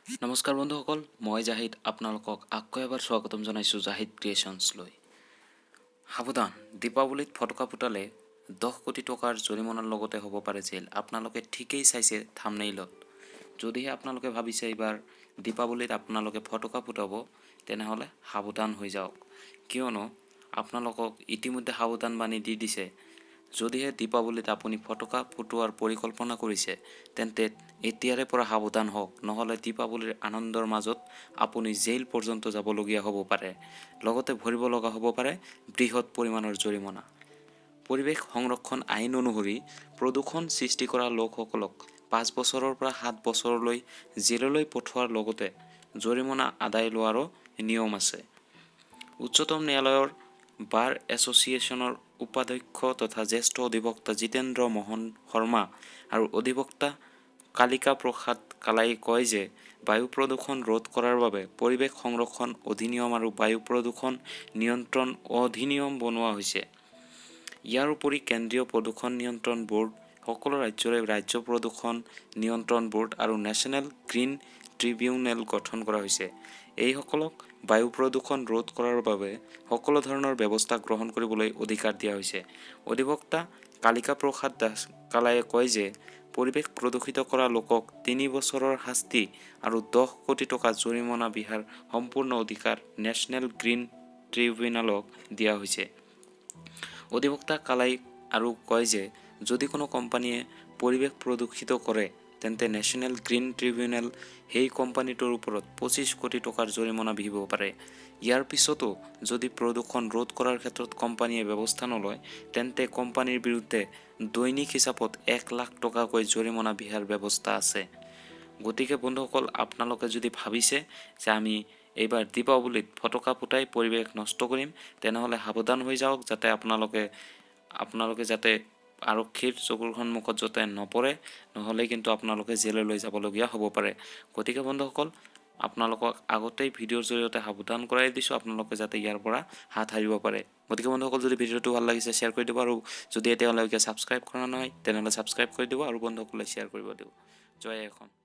নমস্কাৰ বন্ধুসকল, মই জাহিদ, আপোনালোকক আকৌ এবাৰ স্বাগতম জনাইছোঁ জাহিদ ক্ৰিয়েশ্যনছলৈ। সাৱধান, দীপাৱলীত ফটকা ফুটালে 10 কোটি টকাৰ জৰিমনাৰ লগতে হ'ব পাৰে জেল। আপোনালোকে ঠিকেই চাইছে থামনেইলত। যদিহে আপোনালোকে ভাবিছে এইবাৰ দীপাৱলীত আপোনালোকে ফটকা ফুটাব, তেনেহ'লে সাৱধান হৈ যাওক। কিয়নো আপোনালোকক ইতিমধ্যে সাৱধানবাণী দি দিছে। যদিহে দীপাৱলীত আপুনি ফটকা ফুটোৱাৰ পৰিকল্পনা কৰিছে, তেন্তে এতিয়াৰে পৰা সাৱধান হওক। নহ'লে দীপাৱলীৰ আনন্দৰ মাজত আপুনি জেইল পৰ্যন্ত যাবলগীয়া হ'ব পাৰে, লগতে ভৰিব লগা হ'ব পাৰে বৃহৎ পৰিমাণৰ জৰিমনা। পৰিৱেশ সংৰক্ষণ আইন অনুসৰি প্ৰদূষণ সৃষ্টি কৰা লোকসকলক 5 বছৰৰ পৰা 7 বছৰলৈ জেললৈ পঠোৱাৰ লগতে জৰিমনা আদায় লোৱাৰো নিয়ম আছে। উচ্চতম ন্যায়ালয়ৰ বাৰ এছ'চিয়েশ্যনৰ উপাধ্যক্ষ তথা জ্যেষ্ঠ অধিবক্তা জিতেন্দ্ৰ মোহন শৰ্মা আৰু অধিবক্তা কালিকা প্ৰসাদ কালাই কয় যে বায়ু প্ৰদূষণ ৰোধ কৰাৰ বাবে পৰিৱেশ সংৰক্ষণ অধিনিয়ম আৰু বায়ু প্ৰদূষণ নিয়ন্ত্ৰণ অধিনিয়ম বনোৱা হৈছে। ইয়াৰ উপৰি কেন্দ্ৰীয় প্ৰদূষণ নিয়ন্ত্ৰণ বোৰ্ড, সকলো ৰাজ্যৰে ৰাজ্য প্ৰদূষণ নিয়ন্ত্ৰণ বোৰ্ড আৰু নেশ্যনেল গ্ৰীণ ট্ৰিবিউনেল গঠন কৰা হৈছে। এইসকলক বায়ু প্ৰদূষণ ৰোধ কৰাৰ বাবে সকলো ধৰণৰ ব্যৱস্থা গ্ৰহণ কৰিবলৈ অধিকাৰ দিয়া হৈছে। অধিবক্তা কালিকা প্ৰসাদ দাস কালায়ে কয় যে পৰিৱেশ প্ৰদূষিত কৰা লোকক 3 বছৰৰ শাস্তি আৰু 10 কোটি টকা জৰিমনা বিহাৰ সম্পূৰ্ণ অধিকাৰ নেশ্যনেল গ্ৰীণ ট্ৰিবিউনেলক দিয়া হৈছে। অধিবক্তা কালাই আৰু কয় যে যদি কোনো কোম্পানীয়ে পৰিৱেশ প্ৰদূষিত কৰে, তেন্তে নেশ্যনেল গ্ৰীণ ট্ৰিবিউনেল সেই কোম্পানীটোৰ ওপৰত 25 কোটি টকাৰ জৰিমনা বিহিব পাৰে। ইয়াৰ পিছতো যদি প্ৰদূষণ ৰোধ কৰাৰ ক্ষেত্ৰত কোম্পানীয়ে ব্যৱস্থা নলয়, তেন্তে কোম্পানীৰ বিৰুদ্ধে দৈনিক হিচাপত 1 লাখ টকাকৈ জৰিমনা বিহাৰ ব্যৱস্থা আছে। গতিকে বন্ধুসকল, আপোনালোকে যদি ভাবিছে যে আমি এইবাৰ দীপাৱলীত ফটকা ফুটাই পৰিৱেশ নষ্ট কৰিম, তেনেহ'লে সাৱধান হৈ যাওক, যাতে আপোনালোকে যাতে আৰক্ষীৰ চকুৰ সন্মুখত যাতে নপৰে। নহ'লে কিন্তু আপোনালোকে জেললৈ যাবলগীয়া হ'ব পাৰে। গতিকে বন্ধুসকল, আপোনালোকক আগতেই ভিডিঅ'ৰ জৰিয়তে সাৱধান কৰাই দিছোঁ, আপোনালোকে যাতে ইয়াৰ পৰা হাত সাৰিব পাৰে। গতিকে বন্ধুসকল, যদি ভিডিঅ'টো ভাল লাগিছে, শ্বেয়াৰ কৰি দিব আৰু যদি এতিয়ালৈকে ছাবস্ক্ৰাইব কৰা নাই, তেনেহ'লে ছাবস্ক্ৰাইব কৰি দিব আৰু বন্ধুসকলে শ্বেয়াৰ কৰিব দিব। জয় অসম।